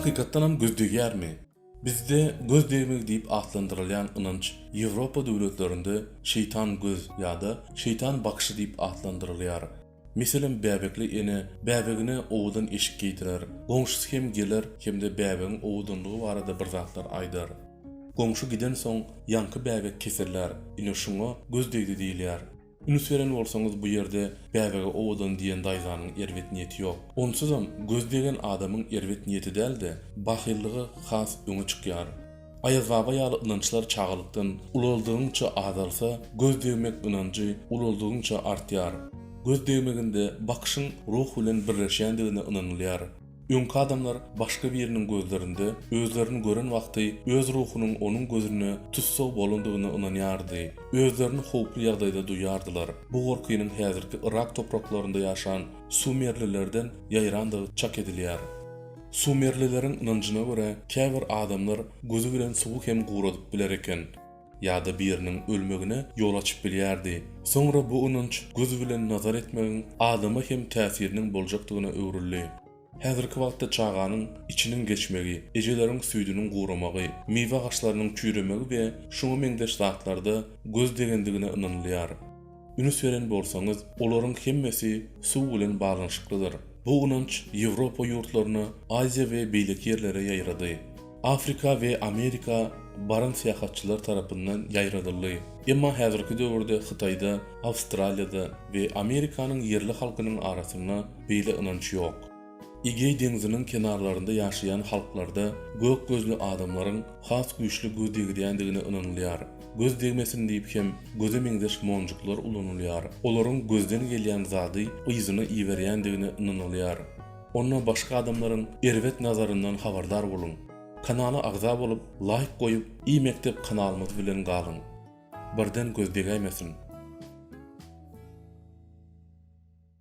Hakykatdanam göz degýärmi? Bizde göz degmegi diýip atlandyrylýan ynanç Ýewropa döwletlerinde şeýtan göz ýa-da şeýtan bakyşy diýip atlandyrylýar. Meselem bäbekli ene bäbegine owadan eşik geýdirer, goňşusy hem geler hem-de bäbegiň owadanlygy barada bir zatlar aýdar. Goňşy gidensoň ýaňky bäbek kesellär, ine şuňa göz degdi diýilýär. Üns beren bolsaňyz bu ýerde bäbege owadan diýen daýzanyň erbet niýeti ýok. Onsuzam göz degen adamyň erbet niýeti däl-de, bahyllygy has öňe çykýar. Aýazbaba ýaly ynançlar çagalykdan ulaldygyňça azalsa, göz degmek ynanjy ulaldygyňça artýar. Göz degmeginde bakyşyň ruh bilen birleşýändigine ynanylýar. Öňki adamlar başga biriniň gözlerinde özlerini gören wagty öz ruhunyň onuň gözünde tussag bolandygyna ynanýardy. Özlerini howply ýagdaýda duýýardylar. Bu gorkynyň häzirki Yrak topraklarynda ýaşan sumerlilerden ýaýrandygy çak edilýär. Sumerlileriň ynanjyna görä, käbir adamlar gözi bilen suwy hem guradyp biler eken. Ýa-da biriniň ölmegine ýol açyp bilýärdi. Soňra bu ynanç göz bilen nazar etmegiň adama hem täsiriniň boljakdygyna öwrüldi. Häzirki wagtda çaganyň içiniň geçmegi, ejeleriň süýdüniň guramagy, miwe agaçlarynyň çüýremegi we şuňa meňzeş zatlarda göz degendigine ynanylýar. Üns beren bolsaňyz, olaryň hemmesi suw bilen baglanyşyklydyr. Bu ynanç Ýewropa ýurtlaryna, Aziýa we beýleki ýerlere ýaýrady. Afrika we Amerika baran syýahatçylar tarapyndan ýaýradyldy. Emma häzirki döwürde Hytaýda, Awstraliýada we Amerikanyň ýerli halkynyň arasynda beýle ynanç ýok. Egeý deňziniň kenarlarynda ýaşaýan halklarda gök gözli adamlaryň has güýçli göz degirýändigine ynanylýar. Göz degmesin diýip hem göze meňzeş monjuklar ulanylýar. Olaryň gözden gelýän zady yzyna iberýändigine ynanylýar. Onda başga adamlaryň erbet nazaryndan habardar boluň. Kanala agza bolup, laýk goýup, i-mekdep kanalymyz bilen galyň. Birden göz degäýmesin.